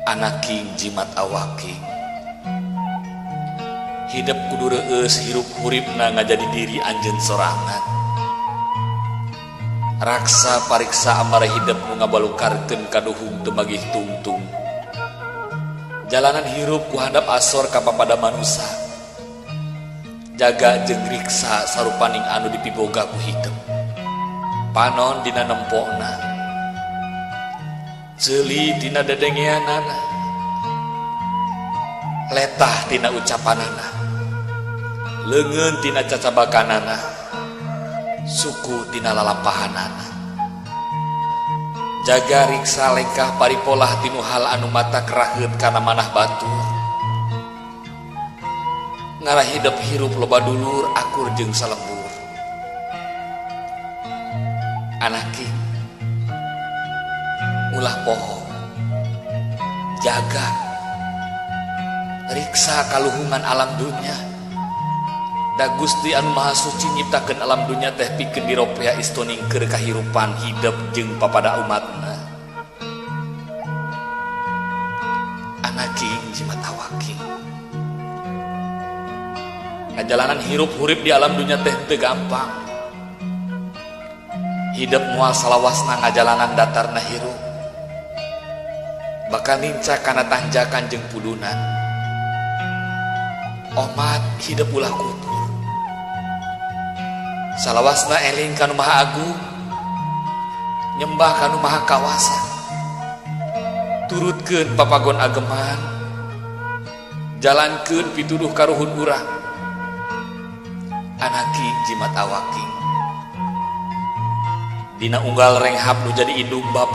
Anaking jimat awaking. Hidep kudu reueus hirup huripna ngajadi diri anjeun sorangan. Raksa pariksa amara hidep nu ngabalukarkeun kaduhung teu magih tungtung. Jalanan hirup ku handap asor ka papada manusa. Jaga jeung riksa sarupaning anu dipiboga ku hidep. Panon dina nempona. Ceuli tina dedengeanana. Letah tina ucapanana. Leungeun tina cacabakanana. Suku tina lalampahanana. Jaga riksa lengkah paripolah tinu hal anu mata keraheut kana manah batur. Ngarah hidep hirup loba dulur akur jeung salembur. Anaking ulah poho, jaga riksa kaluhungan alam dunya. Da Gusti anu Maha Suci nyiptakeun alam dunya teh pikeun diropea istoning keur kahirupan hidep jeung papada umatna. Anaking jimat awaking. Ngajalanan hirup hurip di alam dunya teh teu gampang. Hidep moal salawasna ngajalanan datarna hirup. Bakal nincak kana tanjakan jeung pudunan. Omat hidep ulah kutur. Salawasna eling kanu Maha Agung, nyembah kanu Maha Kawasa. Turutkeun papagon ageman, jalankeun pituduh karuhun urang. Anaking jimat awaking. Dina unggal renghap nu jadi indung bapa.